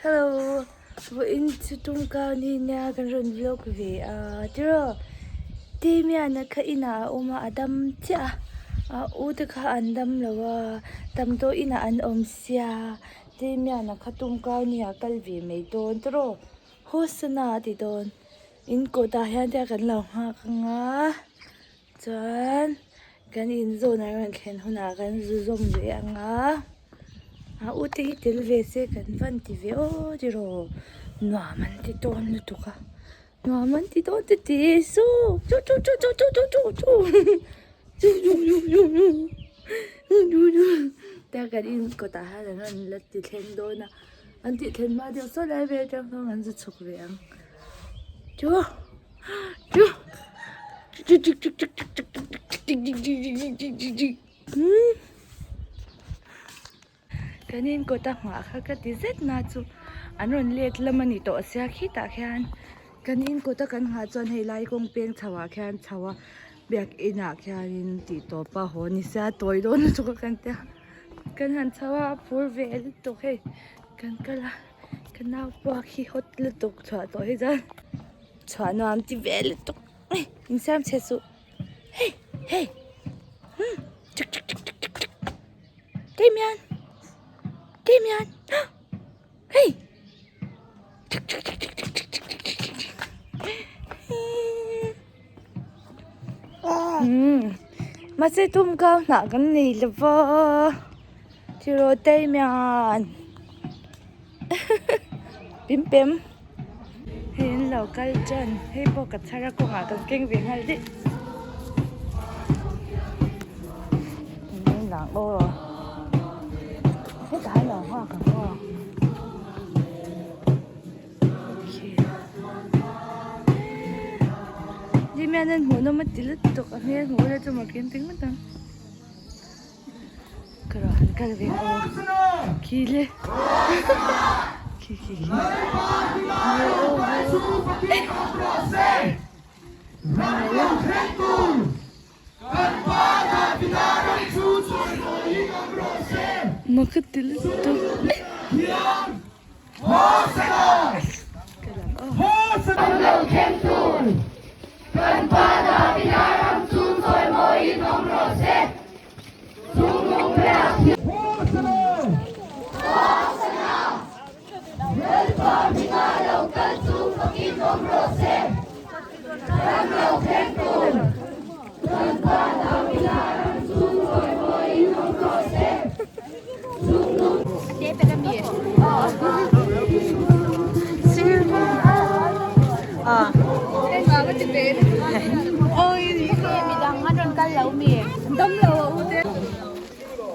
Hello vawiin chu tumkau ni nia kan rawn vlog ve a tiraw Damian-a kha inah a awm a a dam chiah a a u te kha an dam lo a damdawi inah an awm sia Damian-a kha tumkau ni ah kal ve mai dawn tiraw Hosana a ti dawn in kawtah hian te kan lo nghak ang a. Chuan kan in zawn a rawn thlen hunah kan zu zawm ve ang a, a u te hi tel ve se kan van ti ve aw tiraw nuam an ti tawn lutuk a, nuam an ti tawn te ti su chu chu chu chu chu chu chu chu chu chu chu chu chu chu chu te kan in kawtah hian an rawn la ti thleng dawn a, an tih thlen hma deuh saw lai vel atang sawn kan zu chhuk ve ang chu. Kan in kawt a nghah kha ka ti zet na chu an rawn let lam a ni tawh sia khitah khian kan in kawt a kan nghah chuan hei lai kawng peng chho ah khian chho a biakin ah khianin tih tawp a haw ni sia tawi dawn lutuk a kan tia kan han chho a a phur ve lutuk hei kan kal a. Ka nau pawh khi hot lutuk chhuah tawh hi chuan chhuah nuam ti ve lutuk in siam chhe suh hei hei umm chuk chuk chuk chuk chuk Damian Damian hei chuk chuk chuk chuk chuk chuk chuk chuk chuk chuk umm mahse tumkau hnah kan nei lo va. Tiraw Damian pim pem hei an lo kal tan hei pawh ka chhar a kawngah kan keng ve nghal daih lang aw hetah hian lo nghak ang aw Damian an hmuhnawm a ti lutuk a hmel hmuh ula chu makin ti ngawt ang. Ka rawn han kal ve aw khi le khi khi khi Mak a ti lutuk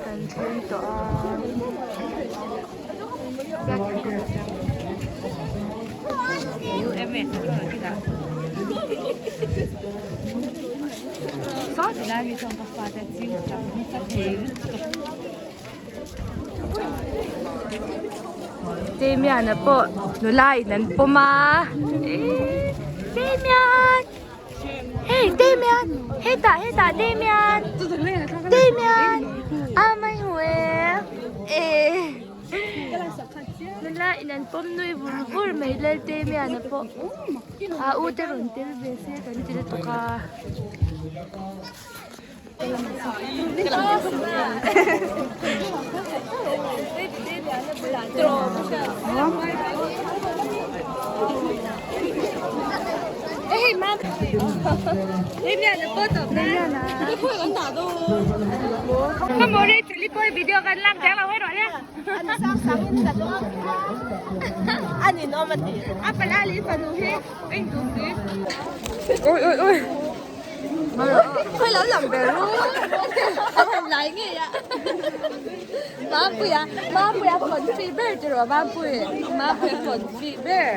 Kan thleng tawh a. Damian-a pawh nula in an pawm a eee Damian hey Damian hetah hetah Damian Damian a mai hmu e eee nula in an pawm nui vur vur mai lal Damian-a pawh a u te rawn tel ve se kan ti lutuk a. Ôi ôi ôi. Mampuia Mampuia confi ber ti rawh Mampui Mampuia confi ber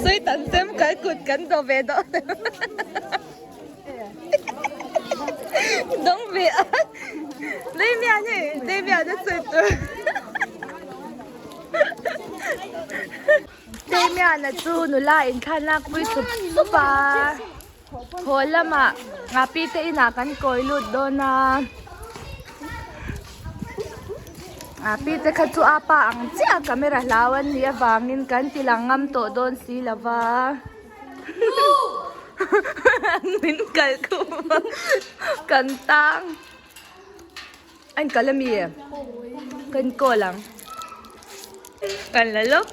sawi tan chem kan kut kan dawh ve dawn dawng ve a Damian hei Damian a sawi tur. Damian-a chu nula inthlanlak pui sup sup a haw lamah pi te inah kan kawi lut dawn a. A pi te kha chu a pa ang chiah camera hlau an nih avangin kan ti lang ngam tawh dawn si lo va min kal khum a kan tang a inkal ami ka in call ang kan la lawk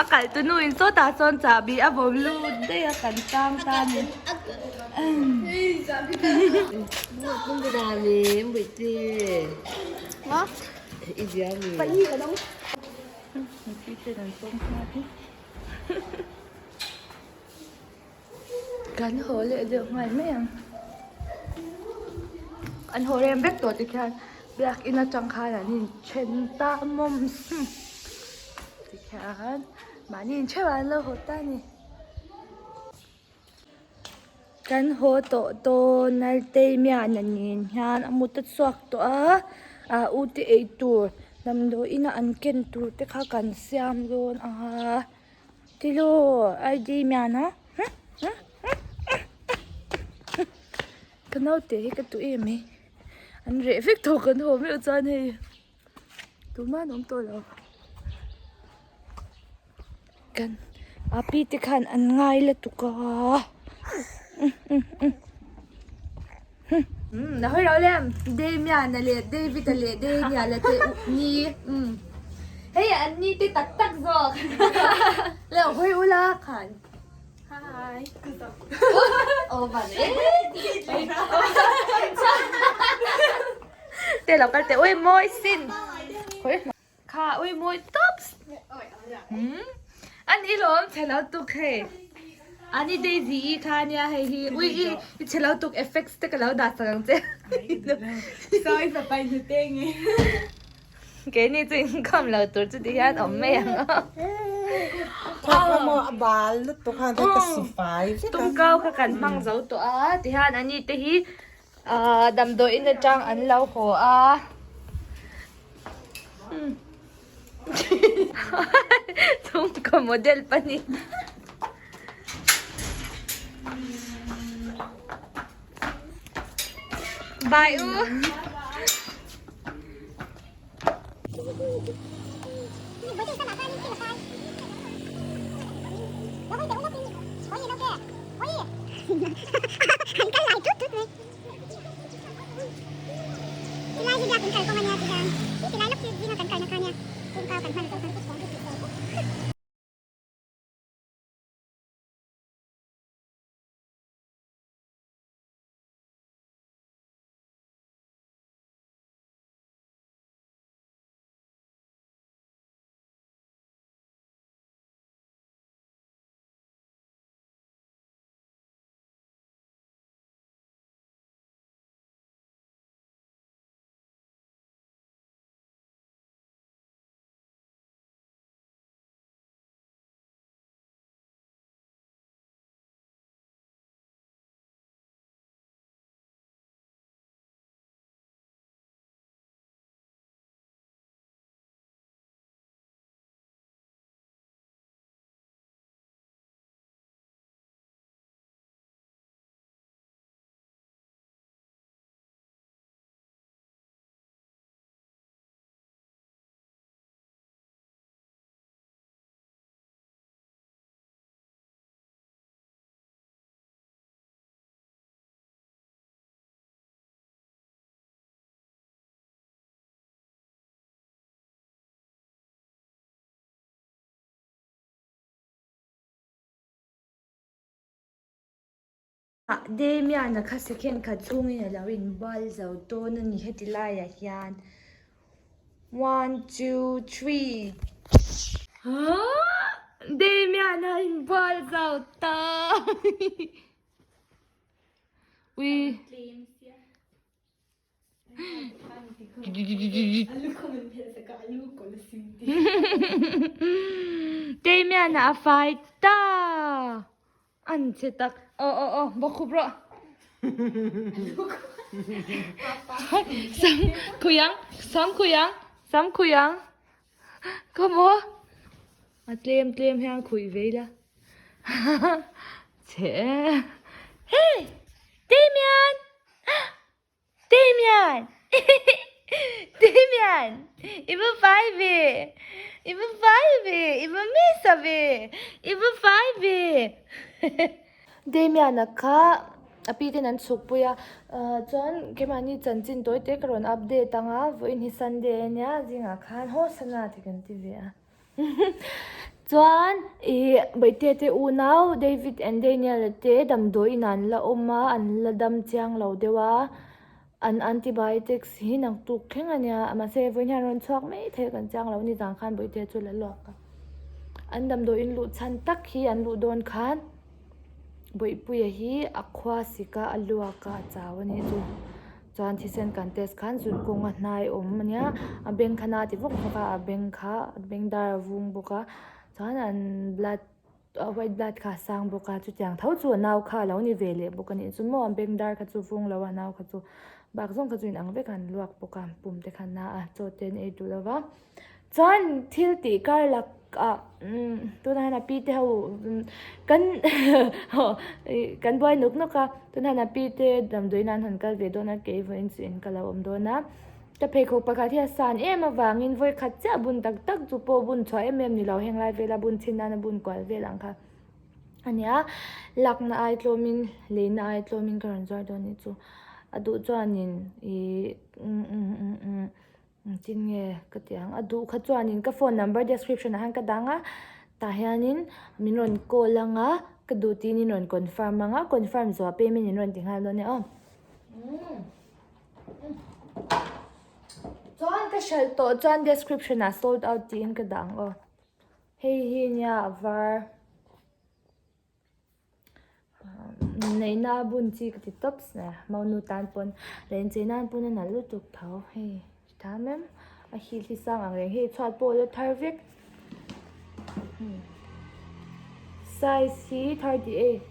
a kal tu nu in sawtah sawn chahbi a vawm lut daih a kan tang ta a ni. Kan haw leh deuh nghal mai ang. An haw rem vek tawh tikhian biakin atang khan an inthen ta mawm tikhian mahni intheuh ah an lo haw ta a ni. Kan haw tawh dawn Naltei miahna nen hian a mut a chhuak tawh a ah u te ei tur damdawiin a an ken tur te kha kan siam dawn ang a tilo I_D miahna ka naute hi ka duh em mai an reh vek tawh kan haw meuh chuan hei tumah an awm tawh lo. Kan api te khan an ngai lutuk a na hawi lo lem Damian-a leh David-a leh Daniel-a te ni hei an ni te tak tak zawk le hawi ula khan hi te lo kal teh ui mawi sin Kha ui mawi tops. Hmm. An i lawm chhelo tuk hei. Ani Daisy i kha nia hei hi ui i i chhelo tuk effects te ka lo dah sak ang che. Sawi papai hnute nge. Keini chu inkhawm lo tur chu ti hian awm mai ang aw. Thak a bal lutuk khan ka su fai vek a. Tumkau kha kan hmang zo tawh a tihian ani te hi Ahh damdawiin atang an lo haw a chhungkaw model pahnih bye u. Damian-a kha second khat chhungin a lo inbual zo dawn a ni heti laiah hian one two three Damian-a inbual zo ta. Ui. Damian a fai ta. An che tak. Oh oh oh, bawk khup rawh. Sam khuyang, sam khuyang, sam khuyang. Come on. A tlem tlem hian khuih ve ila. Che. Hey! Damian! Damian! Damian! Damian i va fai ve i va fai ve i va misa ve i va fai ve Damian-a kha a pi ten an chhuk pui a chuan keimahni chanchin tawi te ka rawn update ang a vawiin hi Sunday ania zingah khan haw sana tih kan ti ve a. Chuan ih Bawitea te unau David and Daniel a te damdawiin ah an la awm a an la dam chiang lo deuh a an antibiotics hi naktuk thleng a nia mahse vawiin hian rawn chhuak mai thei kan chiang lo nizan khan Bawitea chu la luak a an damdawiin luh chhan tak hi an luh dawn khan Bawihpuia hi a khua sik a a luak a a chau a nih chu. Chuan thisen kan test khan zun kawng a hnai awm a nia a beng kha na ti vawk vawk a a beng kha a beng dar a vung bawk a chuan an blood white blood kha a sang bawk a chutiang tho chu a nau kha a lo ni ve leh bawk a nih chu maw a beng dar kha chu vung lo a nau kha chu bak zawng kha chu inang vek a an luak bawk a pum te kha a na a chaw te an ei duh lo va. Chuan thil tih kar lak ah umm tunah hian a pi te ho kan kan buai nuk nuk a tunah hian a pi te damdawi nan han kal ve dawn a kei vawiin chu in ka lo awm dawn a ka pheikhawk pakhat hi a san em avangin vawi khat chiah bun tak tak chu pawh bun chhuah em em ni lo heng lai vela bun chhin nana bun kual vel ang kha a nia lakna ai tlawmin leina ai tlawmin ka rawn zuar dawn anih chu a duh chuanin ihh umm umm umm umm. Engtin nge ka tih ang a duh kha chuanin ka phone number description ah hian ka dang a tah hianin min rawn call ang a ka duh tiin in rawn confirm ang a confirm zawh ah payment in rawn ti nghal dawn nia aw chuan ka hralh tawh chuan description ah sold out tiin ka dah ang aw hei hi nia a var. Neihna a bun chi ka ti tawp sia monu tan pawn leh inchei nan pawn a nalh lutuk tho hei tham em a hil hi sang ang reng hei chhuat pawh a la thar vek size hi 38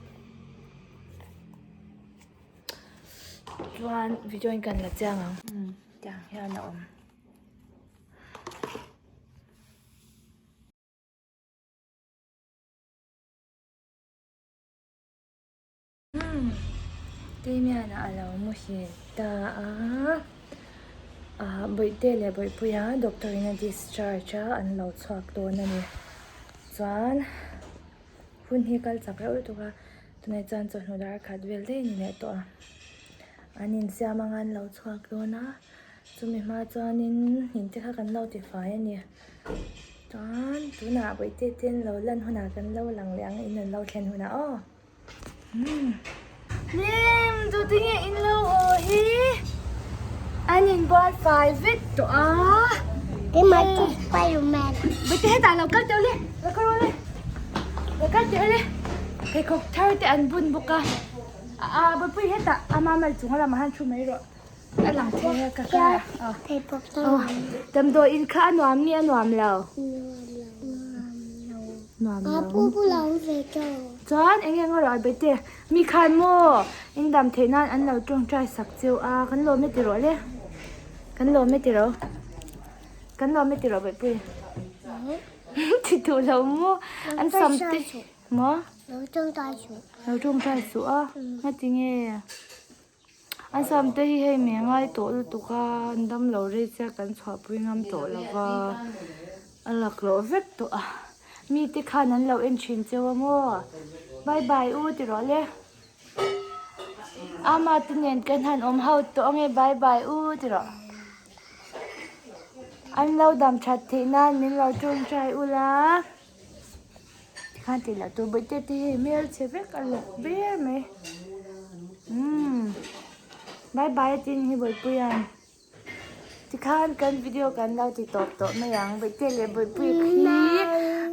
chuan video in kan la chiang ang tiang hian a awm. Damian a lo muhil ta a, ah Bawihte leh Bawihpuia doctor in a discharge a an lo chhuak dawn a ni. Chuan hun hi kal chak reuh lutuk a, tunah chuan chawhnu dar khat vel daih a ni leh tawh a. An insiam anga an lo chhuak dawn a, chumi hma chuanin in te kha kan lo tifai a ni. Chuan tunah Bawihte te an lo lan hunah kan lo lang leh ang in an lo thlen hunah aw. Hlim tu te nge in lo haw hi an inbual fai vek tawh a. Keimah chu Spiderman. Bawihte hetah lo kal teh u le, lo kal rawh le, lo kal teh u le. Pheikhawk thar te an bun bawk a, aa Bawihpui hetah a mamal chung a lamah han thu mai rawh. A lang thei a ka kar a. Pheikhawk thar. Damdawiin kha a nuam nge a nuam lo? Nuam lo. Nuam lo. A pu bulah awm ve tawh. Chuan eng eng erawh a bete mi khan maw in dam theih nan an lo tawngtai sak cheu a kan lawm e tiraw le kan lawm e tiraw kan lawm e tiraw Bawihpui ti duh lo maw an sam te maw lo tawngtai suh lo tawngtai suh a ngatinge. An sam te hi hei mei ngai tawh lutuk a an dam lo rei chiah kan chhuahpui ngam tawh lo va a laklawh vek tawh a mite khan an lo en thin cheu a maw bye bye u ti rawh le ama te nen kan han awm ho tawh ange bye bye u ti rawh an lo dam that theih nan min lo tawngtai ula. Tikhan tih lah tur bawihte te hi hmelchhe vek a lawk ber mai umm bye bye a tin hi bawihpuia'n tikhan kan video kan lo ti tawp tawh mai ang bawihte leh bawihpui khi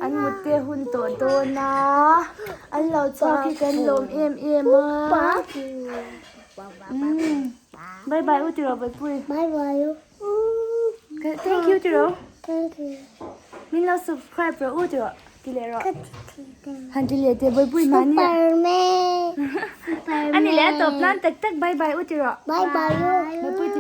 an mut te hun tawh dawn a an lo chhuak hi kan lawm em em a umm bye bye u tiraw bawihpui bye bye u. Thank you tiraw. Thank you. Min lo subscribe rawh u tiraw. Ti leh rawh. Han ti leh teh bawihpui hmani. Superman. Ani leh a tawp nan tak tak bye bye u tiraw. Bye bye u. Bawihpui ti.